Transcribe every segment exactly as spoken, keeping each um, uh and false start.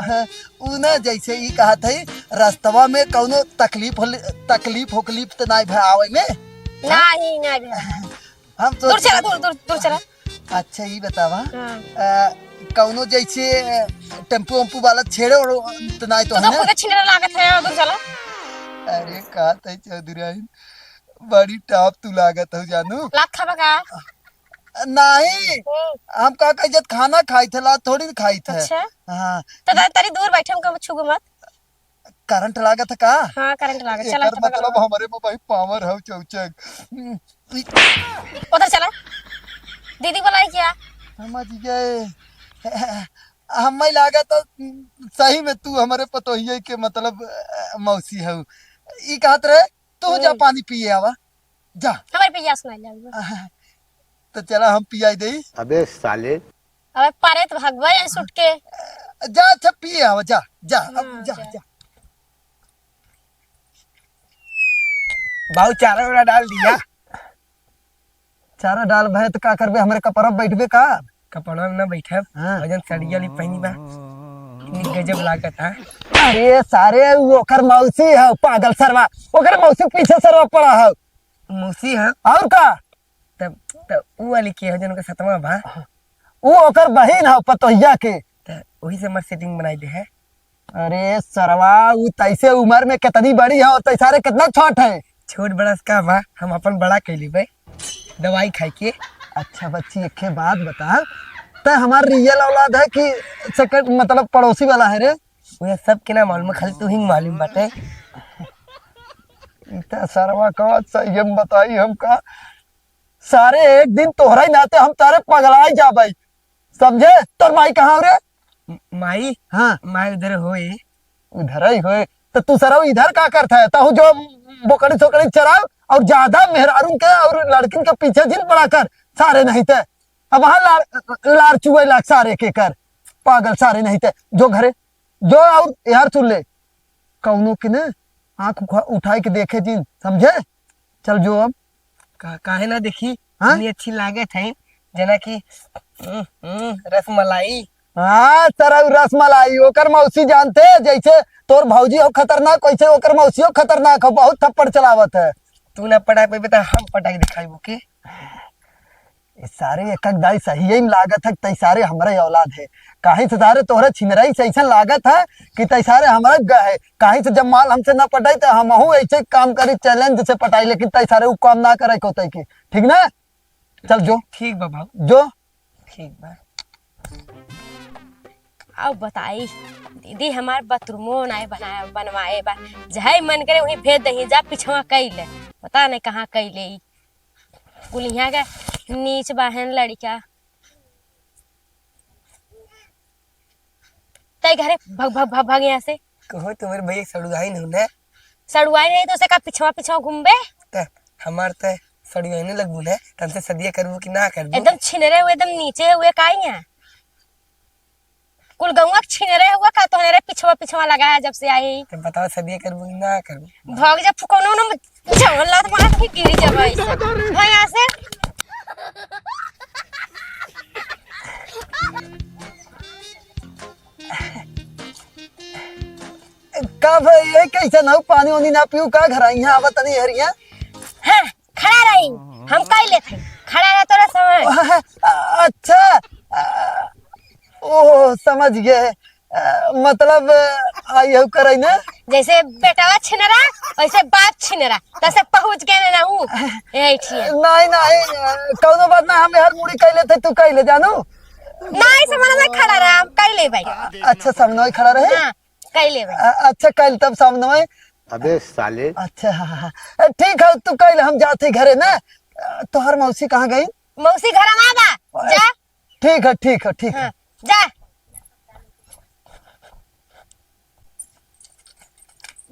उ ना, जैसे ई कहत है, रस्तवा में कौनो तकलीफ होले, तकलीफ होकलीफ त नाई भा आवे में? नहीं, नहीं भा। हम दूर सोच चला, दूर, दूर, दूर चला। अच्छा, ई बतावा, हाँ। अ, कौनो जैसे, अ, टेम्पू वेम्पू वाला छेड़े ओड़े त नाई तो तो है ना? खुद छिनरा लागत है, दूर चला। अरे, का तै चौधराइन, बड़ी टॉप तू लागत हो जानू। लात खाबा का? नहीं, हम्म। हम का कही, जब खाना खाई थे, लात थोड़ी ना खाई थे। अच्छा। हाँ। तो तारी, तारी दूर बैठे, हमका छुगो मत। करंट लागत है का? हाँ, करंट लागत। चला, एकर चला, मतलब चला। हमरे में भाई पावर हौ चौचक। उधर चला। दीदी बुलाई क्या? समझ गए। हमें लागत है सही में तू हमरे पतोहिए के मतलब, अ, मौसी हौ। ई कहत रहे, तू जा हम्म। पानी पिए आवा। जा। हमारे पियास ना लगे। तो चला हम पियाई देई। अबे साले। अबे पारे तो भगवा है सुट के। जा, अच्छा पिए आवा, जा, जा, अब हाँ, जा, जा। जा। बाबू चारा वारा डाल दिया। चारा डाल भाई, तो का करबे, हमरे कपड़ा बैठबे का? कपड़ा में ना बैठब। हाँ। और जौन सड़िया ली पहनी बा, इतनी गजब लागत है। अरे सारे, वो ओकर मौसी है, पागल सरवा। ओकर मौसी पीछे सरवा पड़ा है। मौसी है? और का? तब, तब ऊ वाली के है, जौन के सतवा बा? ऊ ओकर बहिन है, पतोहिया के। त वही से हमार सेटिंग बनाई दे है। अरे सरवा, ऊ तैसे उम्र में कितनी बड़ी है और तैसारे कितना छोट है? छोट बड़ा से का बा, हम अपन बड़ा कैली बे, दवाई खाई के। अच्छा बच्ची, एक बात बता, तै हमार रियल औलाद है कि सेकंड, मतलब पड़ोसी वाला है रे? वह सब के ना मालूम है, खाली तू ही मालूम बाटे। ई त सरवा का सही हम बताई हमका। सारे एक दिन तोहरा ही नाते हम तारे पगलाई जाबै। समझे? तोर माई कहाँ हो रे? म-, माई? हाँ। माई उधर होए। उधर ही होए। तो तू सरवा इधर का करता है? तहु जो बोकड़ी सोकड़ी चराओ और ज्यादा मेहरारून के और लड़किन के पीछे जिन पड़ा कर। सारे नहीं ते। अब वहाँ लार, लार चुए लाग सारे के कर। पागल सारे नहीं ते। जो घरे जो और यार सुन ले, कौनो के ना आँख उखा-, उठाई के देखे जिन, समझे? चल जो अब। का-, काहे ना देखी? हाँ? इतनी अच्छी लागत है, जना की, हम्म, हम्म, रसमलाई। हाँ, सरऊ रसमलाई, ओकर मौसी जानते, जैसे तोर भौजी हो खतरनाक, वैसे ओकर मौसियो खतरनाक हो, बहुत थप्पड़ चलावत है। तू ना पटा पइबे त हम पटा के दिखाई ओके। ई सारे एक एक दाई सही ही लागत है, तै सारे हमरे औलाद है। काहे से सारे तोहरे छिनरई से ऐसन लागत है कि तै सारे हमरा ग-, है। काहे से जब माल हमसे न पटाई त हमहू ऐसे काम करी, चैलेंज से पटाई, लेकिन तै सारे उ काम ना करे को तै की। ठीक ना? चल जो। ठीक बा बाबू। जो। ठीक बा। अब बताई, दीदी हमार बाथरूमो नाय बनाए, बनवाए बा। जहाँ मन करे वहीं भेज दही, जा पिछवा कई ले। पता नहीं कहाँ कई ले ई। कुल यहाँ के नीच बाहन लड़का। तै घरे भग, भग, भग, भग यहाँ से। कहो तुम्हारे भैया सड़ुआइन हो ना? सड़ुआइन नहीं तो उसे का पिछवा, पिछवा घूमबे? त हमार त सड़ुआइने लगबू ना, त हमसे सदिया करबू कि ना करबू? एकदम छिनरे हुए, एकदम नीचे हुए का यहाँ? कुल गौवा के छिनरे हुआ का तोहरे पिछवा पिछवा लगा है जब से आई। तो बताओ सदिया करबू कि ना करबू? भाग जा फुकौनो न जवन लात मार के गिरी जब आई। भाग यहाँ से। का भाई, ये कैसे ना पानी वानी ना पीऊ का? घर यहाँ आवत नहीं हरिया। हाँ, खड़ा रही, हम कई लेत हई। खड़ा रह तोरा समय। अच्छा, आ, ओह, समझ गए। आ, मतलब, आई हऊ करे ना? जैसे बेटावा छिनरा, वैसे बाप छिनरा। तसे पहुँच गए ना ऊ। यही ठीक है। नहीं, नहीं, कौनो बात ना, हम हर मुड़ी कई लेत हई, तू कई ले जानू। नहीं, समझ में खड़ा रहा, हम कई ले भाई। अच्छा, सामने खड़ा रहे? हाँ। कई लेबे। अ-, अच्छा, कल तब सामने में। अबे साले। अच्छा, हाँ, हाँ, हाँ। अ, ठीक है, तू कल हम जाते घरे ना। अ, तोहर मौसी कहाँ गई? मौसी घर में बा। अ, जा। ठीक है, ठीक है, ठीक है। हाँ, जा।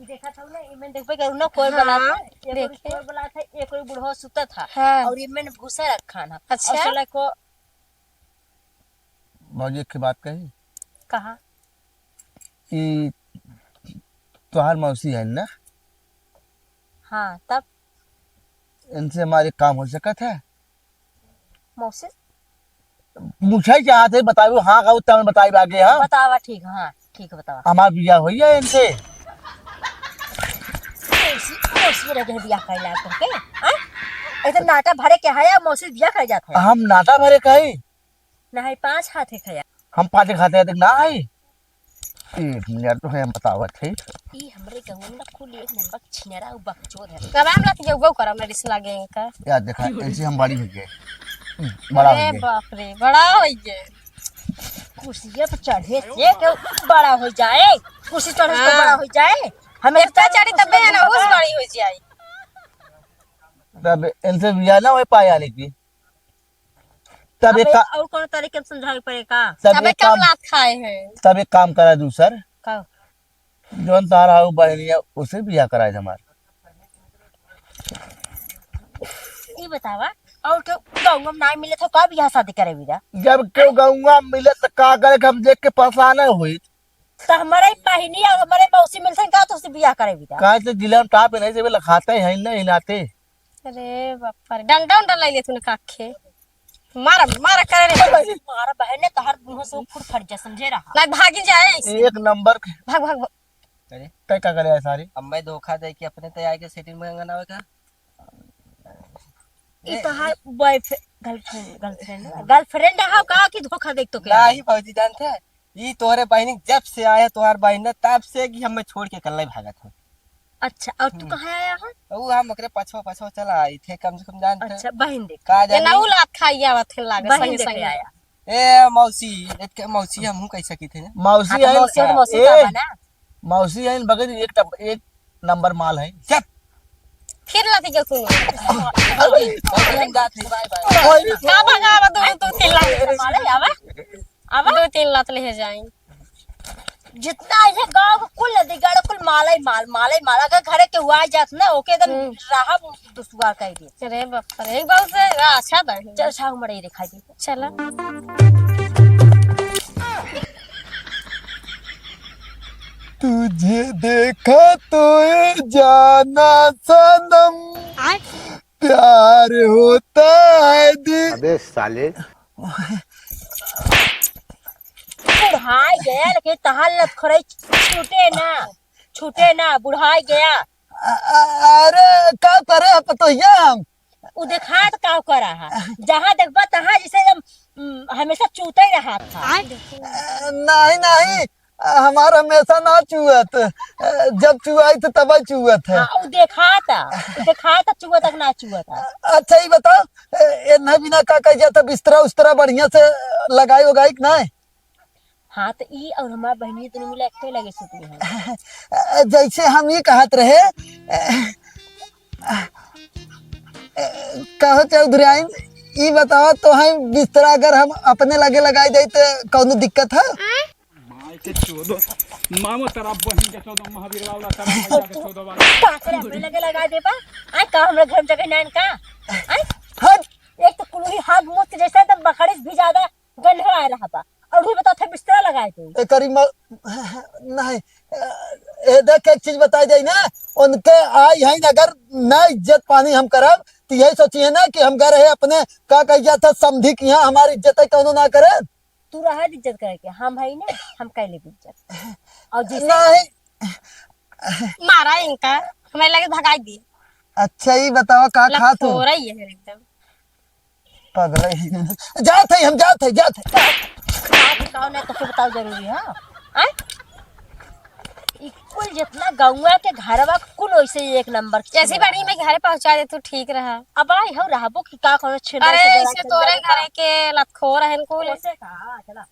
देखा था ना, इमें देखबे करू ना, कोई हाँ, बला था, एक कोई देखे। कोई बला था, एक कोई बुढ़वा सुता था। हाँ। और इमें भूसा रखा ना। अच्छा। और साला को भौजी, एक ठे बात कही? कहा? ई तोहार मौसी है ना? हाँ, तब? इनसे हमारे काम हो सकत है? मौसी? पूछे चाहत है, बताइबो, हाँ का उत्तर में बताइब आगे, हाँ? बतावा, ठीक, हाँ। ठीक बतावा। हमार बियाह होई है इनसे। मौसी, मौसी रह गए बियाह करे लायक तुमके, हाँ? ऐसे नाटा भरे के है या मौसी बियाह करे जात है? हम नाटा भरे का है। ना है, पाँच हाथ है खया। हम पाँच हाथ है, देख ना है। एक मिनट तो है, हम बतावत है। ई हमरे गाँव में कुल एक नंबर छिनरा और बकचोद है। गरम लत के उगो करम रिस लागे इनका। यार देखा, ऐसे हम बड़ी हो गए। बड़ा हो अरे गए। बाप रे, बड़ा हो गए। कुर्सिया पे चढ़े से क्यों बड़ा हो जाए? कुर्सी चढ़े से हाँ। बड़ा हो जाए? हमें इतना चढ़ी तबे है ना, उस बड़ी हो जाए। तब इनसे बियाह ना हो पाए यानी कि। तब एक अबे, का-, और कौन तरीके से समझावे पड़े का? तब तबे एक कम काम, लात खाए हैं। तब एक काम करा दूसर। का? जौन तारा हो बहनिया, उसे बियाह कराए दे हमार। ई बतावा, और क्यों गाँव में ना मिले तो का बियाह शादी करे बिदा? जब क्यों गाँव में मिले तो का करे, हम देख के परेशान होई। तो हमारे बहिनी और हमारे मौसी मिलते हैं का, तो उससे बियाह करे बिदा? काहे से जिला में टाप नहीं से लखाते हैं ना, हिलाते। अरे बाप रे, डंडा उंडा ले ले तूने काखे। मारा, मारा करे रे। मारा बहन ने तोहर मुंह से फुट फट जा, समझे रहा। ना भागी जाए ऐसे। एक नंबर के। भाग, भाग, भाग। अरे। तय का करे है सारी? अब मैं धोखा दे के अपने तय आए के सेटिंग में अंगन आवे का? ई तोहार बॉयफ्रेंड, गर्लफ्रेंड, गर्लफ्रेंड, गर्लफ्रेंड है का कि धोखा देख तो क्या? नहीं भौजी जानते हैं, ई तोहरे बहिनी जब से आए है, तोहार बहिन ने, तब से कि हमें छोड़ के कल्ला ही भागत हो। अच्छा, और तू हम्म। कहाँ आया है? वो हम ओकरे पछवा पछवा चला आई थे, कम से कम जानते हैं। अच्छा, बहिन देख। का ये जानी? नऊ लात खाई आवत है लागे, बहिन संगे देख संगे। आया। ए मौसी, एक मौसी हम हूँ कैसा की थे ना? मौसी हाँ, तो है, मौसी और मौसी ए, का बना? मौसी है, बगैर एक टप-, एक नंबर माल है। चुप। फिर लाती क्यों तू? अरे, हम जात है, बाय, बाय। का भगावा दो, दो, तीन लात ले मारे, आवा। आवा। दो, तीन लात ले जाई। जितना है गाँव को कुल नदीगढ़, कुल माला ही माल, माला ही माल। अगर घरे के हुआ जात ना, ओके एकदम हम्म। राह दुसुआ कह दे। अरे बाप रे, एक बार से अच्छा था। चल, छाव मड़ई दिखाई दे। चला। तुझे देखा तो ये जाना सनम, आय। प्यार होता है दिल। अबे साले। बुढ़ाई गया, लेकिन तहार लतखोरई छूटे ना, छूटे ना, बुढ़ाई गया। अ-, अ-, अरे, का करे अब तो ये हम? उ देखात का करा है? जहाँ देखबा तहाँ जैसे हम, उम, हमेशा चूते रहा था। अ, नहीं, नहीं, हमार हमेशा ना चुअत, अ, जब चुआई तो तब चुअत है। हाँ, उ देखाता, उ देखाता चुअत कि ना चुअत है। अच्छा, ये बताओ, ए, एन्हे बिना का कह जाता, बिस्तरा उस्तरा बढ़िया से लगाई उगाई कि नहीं? हाँ, तो ई और हमार बहिनी दोनों मिला एक लगे सुती हैं। जैसे हम ई कहत रहे, कहो चौधराइन, ई बताओ तो है बिस्तरा अगर हम अपने लगे लगाई जाई तो कौनो दिक्कत है? माई के चोदो, मामो तेरा बहिन के चोदो, महावीर वाला तेरा भैया के चोदो वाला। का करे अपने लगे लगाई देबा? आय का हमरा घर में जगह नाइन का? आय? हट। एक तो कुलही हाथ मुत जैसे तो बकरिस भी ज्यादा गंधवा रहा बा। और भी बताओ, थे बिस्तरा लगाए दे। ए, करी म-, नहीं, ए, देख, एक चीज बताई जाई ना, उनके आई है, अगर ना इज्जत पानी हम करब, तो यही सोचिए ना कि हम गए रहे अपने, का कही जाता, समधी के यहाँ, हमारी इज्जत है, कौनो ना करे। तू रहा इज्जत करे के, हम है ना, हम कैले भी इज्जत। और जैसे नहीं। मारा इनका, हमें लगे भगाई दी। अच्छा, ये बताओ, का खात हो? लतखोरा ही है एकदम। पगला ही। जात है, हम जात है, जात है। आज कौन है, तो के बताओ जरूरी है? आय? ई कुल जितना गौवा के घरवा कुल वैसे ही एक नंबर के ऐसी छिनरा बड़ी है। मैं घरे पहुंचा दे, तू ठीक रहा। अब आई हो रहबो कि का कौनो छिनरा अरे, से डरा ऐसे के तोरे डरा घरे के लतखोर रहन कुल। वैसे का, चला।